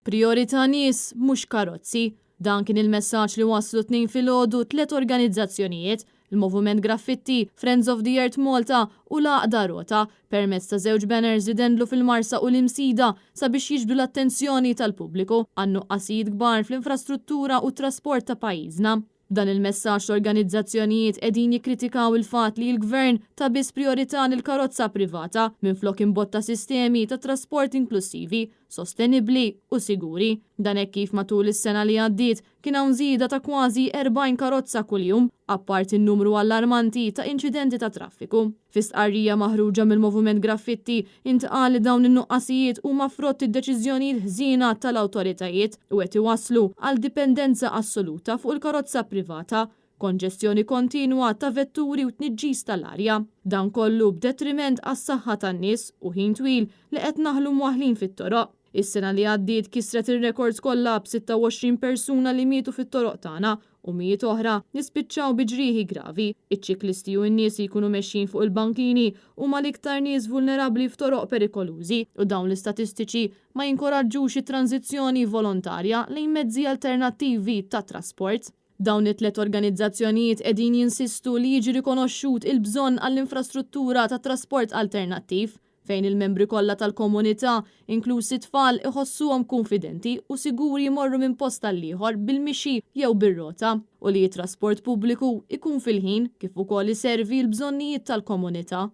Prijorità nies, mhux karozzi. Dan kien il-messaġġ li wasslu t-Tnejn filgħodu tliet organizzazzjonijiet, il-Moviment Graffitti, Friends of the Earth Malta u l-Għaqda Rota, permezz ta' żewġ banners li dendlu fil-Marsa u l-Imsida sabiex jiġbdu l-attenzjoni tal-pubbliku għan-nuqqasijiet kbar fl-infrastruttura u t-trasport ta' pajjiżna. B'dan il-messaġġ l-organizzazzjonijiet qegħdin jikkritikaw il-fatt li l-Gvern ta biss prijorità lill-karozza privata minflok imbotta sistemi ta' trasport inklussivi, sostenibbli u siguri. Dan hekk kif matul is-sena li għaddiet kien hawn żieda ta' kważi 40 karozza kuljum, apparti n-numru allarmanti ta' inċidenti tat-traffiku. Fi stqarrija maħruġa mill-Moviment Graffitti intqal li dawn in-nuqqasijiet huma frott id-deċiżjonijiet ħżiena tal-awtoritajiet u qed iwasslu għal dipendenza assoluta fuq il-karozza privata, konġestjoni kontinwa ta' vetturi u tniġġis tal-arja. Dan kollu b'detriment għas-saħħa tan-nies u ħin twil li qed naħlu mwaħħlin fit-toroq. Is-sena li għaddiet kisret ir-rekords kollha b'26 persuna li mietu fit-toroq tagħna u mijiet oħra li spiċċaw bi ġrieħi gravi. Iċ-ċiklisti u n-nies li jkunu mexjin fuq il-bankini huma l-iktar nies vulnerabbli f'toroq perikolużi u dawn l-istatistiċi ma jinkoraġġux it-tranżizzjoni volontarja lejn mezzi alternattivi ta' trasport. Dawn it-tliet organizzazzjonijiet qegħdin jinsistu li jiġi rikonoxxut il-bżonn għall-infrastruttura ta' trasport alternattiv fejn il-membri kollha tal-komunità, inkluż it-tfal, iħossuhom kunfidenti u siguri jmorru minn post għall-ieħor bil-mixi jew bir-rota, u li t-trasport pubbliku jkun fil-ħin kif ukoll iservi l-bżonnijiet tal-komunità.